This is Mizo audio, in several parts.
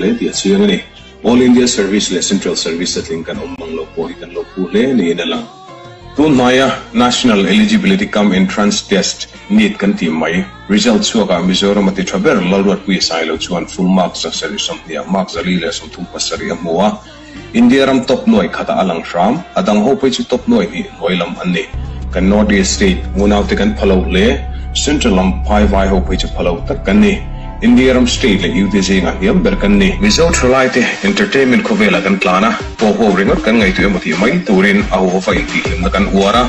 hle tih a chiang a ni. All India Service leh Central Service a tling kan awm mang lo pawh hi kan lo phu hle niin a lang. Tun hnaia National Eligibility Cum Entrance Test, NEET kan tih mai, result chhuakah Mizoram a ti tha ber Lalruatpuia Sailo chuan full mark 720 mark 437 a hmu a, India ram top nuai khatah a lang hram, a dang ho pawh chu top nuai hnih hnuai lam an ni. Kan North East state unaute kan pha lo hle, Central lam phai vai ho phei chu pha lo tak kan ni. India ram state leh UT zingah hniam ber kan ni. Mizo thalaite entertainment khawvelah kan tlan a, pawh ho ringawt kan ngaihtuah emaw tih mai turin a huhova intihhlimna kan uar a,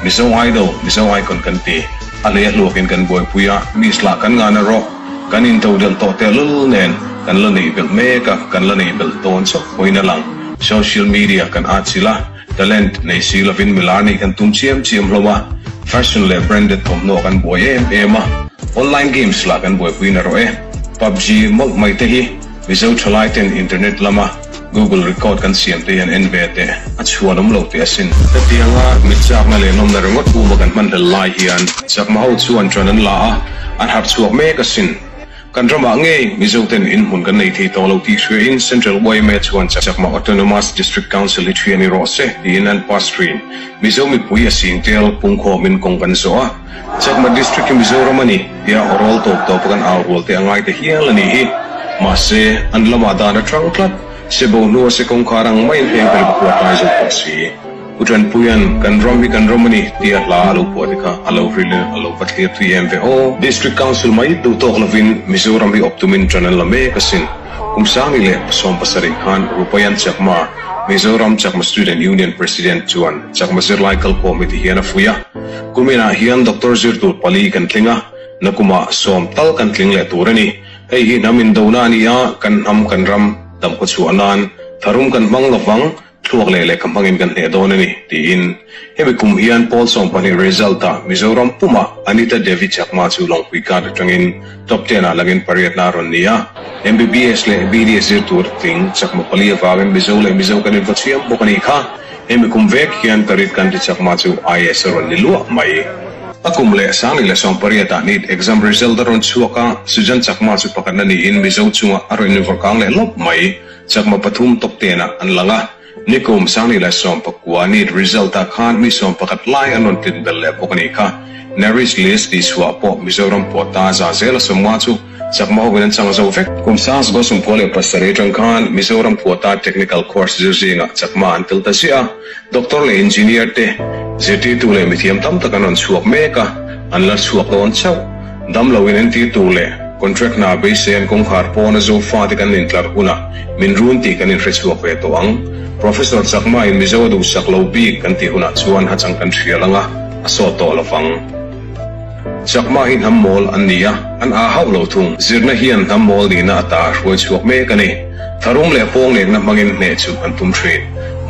Mizo Idol, Mizo Icon kan ti. A lei a hluakin kan buaipui a, miss lah kan ngana rawh. Kan intodelh tawh tehlul nen kan la neih belh mek a, kan la neih belh dawn chauh pawhin a lang. Social media kan atchilh a, talent nei si lovin milar nih kan tum chiam chiam hlawm a, fashion leh branded thawmhnaw kan buai em em a, online games lah kan buaipui na rawh e. PUBG mawlh mai te hi Mizo thalai ten internet lama Google record kan siam te hian en ve teh a chhuan awm lo teh asin. Hetianga mit chakna leh nawmna ringawt uma kan hman hlel lai hian chakma ho chuan ṭan an la a, an harh chhuak mek asin. Kan ramah ngei Mizo ten inhmun kan nei thei tawh lo tih hriain Central yma chuan Chakma Autonomous District Council hi ṭhian i rawh se tiin an pass ṭhin. Mizo mipui a sing tel pungkhawmin kawng kan zawh a, Chakma District hi Mizoram a ni tia awrawl tawp tawpa kan au rual te a ngai ta hial a nih hi. Mahse, an lamah dan a ṭang tlat, sebo hnua se kawngkhar ang maiin heng ber pakua tlai zo pawh si. Pu Ṭanpuia'n kan ram hi kan ram a ni tia hla a lo phuah te kha a lo hril in a lo va thlir thui em ve aw. District Council mai duh tawk lovin Mizoram hi awp tumin ṭan an la mek asin. Kum Sangni leh 17 khan Rupayan Chakma, Mizoram Chakma Student Union President chuan Chakma zirlai kalkhawm hi ti hian a fuih a. Kuminah hian Doctor zirtur pali kan tling a, nakumah 10 tal kan tling leh tur a ni. Hei hi hnam indona a ni a, kan hnam kan ram damkhaw chhuah nan tharum kan hmang lovang. Thluak leh lehkha hmangin kan hneh dawn a ni, tiin hemi kum hian pawl 12 result-ah Mizoram pumah Anita Devi Chakma chu Lawngpui Guard atangin top ten-ah langin pariatna a rawn ni a. MBBS leh BDS zir tur tling Chakma pali avangin Mizo leh Mizo kan invaw chhiam bawk a nih kha. Hemi kum vek hian Tarit Kanti Chakma chu IAS a rawn ni luah mai. A kum leh 2018-ah NEET exam result a rawn chhuak a, Sujan Chakma chu pakhatna niin Mizo chungah a rawn invaw kang leh lawp mai. Chakma pathum top tenah an lang a, nikum 2019 NEET result ah khan mi 11 lai an rawn tlin belh leh bawk a nih kha. Merit list tih chhuah pawh Mizoram quota za zela 50 chu Chakma hovin an chang zo vek. Kum 1997 atang khan Mizoram quota technical course zir zingah Chakma an tel ta ziah a, doctor leh engineer te, zirtirtu leh mithiam tam tak an rawn chhuak mek a, an la chhuak dawn chauh. Dam loin entir tur leh contract hna beisei an kawngkhar pawna Zofa te kan intlar hunah min run tih kan inhre chhuak ve tawh ang. Professor Chakma in Mizo a duhsak lo bik kan tih hunah chuan hachang kan hrial anga a sawt tawh lovang. Chakma hi hnam mawl an ni a, an aa hauh lo thung. Zirna hian hnam mawl nihna ata a hruai chhuak mek a ni. Tharum leh pawnglekna hmangin hneh chu an tum thin.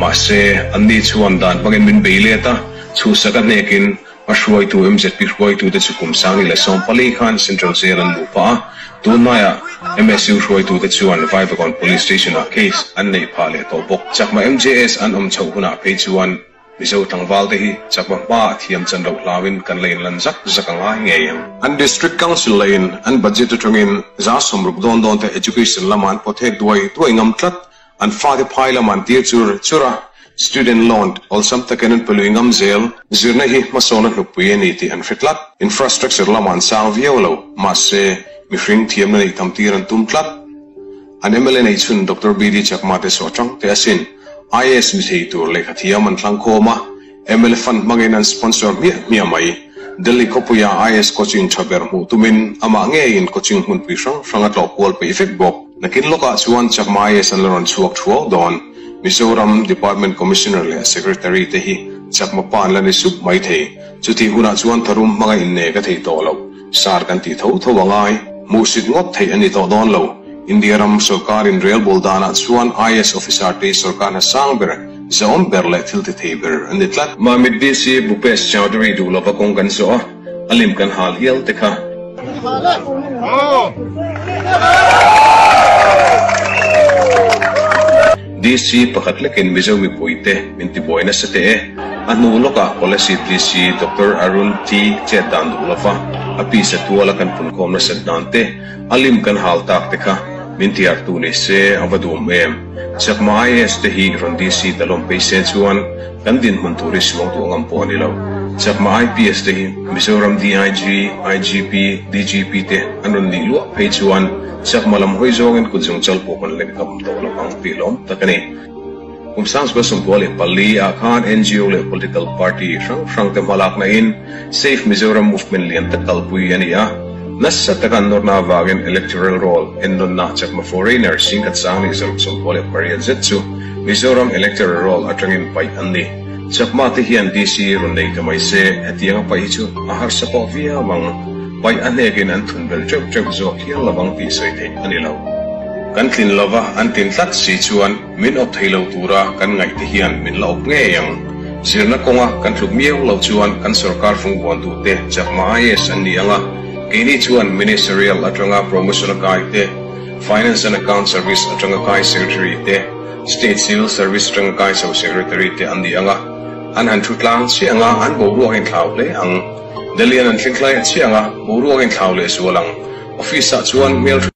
Mahse, anni chuan dan hmangin min bei let a, chhuhsak a hnekin A hruaitu MZP hruaitute chu kum 2014 khan Central Jail an luh pah a, tunhnaiah MSU hruaitute chuan Vaivakawn Police Station-ah case an neih phah leh tawh bawk. Chakma MJS an awm chhoh hunah phei chuan Mizo tlangvalte hi Chakma hmaah thiam chan loh hlauin kan la inlan zak zak a ngai ngei ang. An District Council lahin an budget atangin 60% dawn dawn te education lama an pawthek duai duai ngam tlat. An fate phai lam an tir chur chur a, student loan awlsam takin an pe lui ngam zel. Zirna hi hmasawna hlukpui a ni tih an hre tlat. Infrastructure lamah an sang viau lo, mahse, mihring thiamna neih tam tir an tum tlat. An mla nei chhun Doctor BD Chakma te saw tang teh asin. IAS ni thei tur lehkha thiam an thlang khawm a, mla fund hmangin an sponsor hmiah hmiah mai. Delhi khawpuia IAS coaching tha ber hmuh tumin amah ngeiin coaching hmunpui hrang hrang a tlawh kual peih vek bawk. Nakin lawkah chuan Chakma IAS an la rawn chhuak thuau dawn. Mizoram Department Commissioner leh Secretary te hi Chakma pa an la ni sup mai thei. Chutih hunah chuan tharum hmanga inne ka thei tawh lo. Sar kan tih tho tho a ngai. Hmuhsit ngawt theih a ni tawh dawn lo. India ram sorkarin relbawl danah chuan IAS officer te hi sorkar hna sang ber, zahawm ber leh thil ti thei ber an ni tlat. Mamit DC Bhupesh Chaudhary duh lova kawng kan zawh a, a lim kan hal hial te kha. DC pakhat lekin Mizo mipuite min tibuai nasa teh e. A hnu lawkah Kolasib DC Doctor Arun T chet dan duh lova a pisa tuala kan punkhawm nasat dan te, a lim kan hal tak te kha. Min tiartu ni se a va duhawm em? Chakma IAS te hi rawn DC ta lawm phei se chuan kan dinhmun tur hi suang duh ngam pawh a ni lo. Chakma IPS te hi Mizoram DIG, IGP, DGP te an rawn nih luah phei chuan Chakma lam hawi zawngin kut zungchal pawh kan leng ngam tawh lo ang tih lawm tak a ni. Kum 1994 ah khan ngo leh political party hrang hrang te hmalakna in Save Mizoram Movement lian tak kalpui a ni a. Nasa taka an nawrna avangin Electoral Roll ennawnna Chakma foreigner singkhat sang leh 68 zet chu Mizoram Electoral Roll atangin paih an ni. Chakma te hian DC rawn nei ta mai se, hetianga paih hi chu a harsa tawh viau ang. Paih a hnekin an thun belh teuh teuh zawk hial lovang tih sawi theih a ni lo. Kan tlin lova an tlin tlat si chuan Min awp thei lo tura kan ngaih te hian min la awp ngei ang. Zirna kawnga kan tluk miau lo chuan kan sorkar fungvuantute Chakma IAS an ni ang a, keini chuan Ministerial atanga promotion a kai te, Finance and Account Service atanga kai Secretary te, State Civil Service atanga kai chho Secretary te an ni ang a, an han thu tlang chiah ang a, an boruak a inthlau hle ang. Delhi an an thleng hlai chiah ang a, boruak a inthlau lehzual ang. Office ah chuan hmel.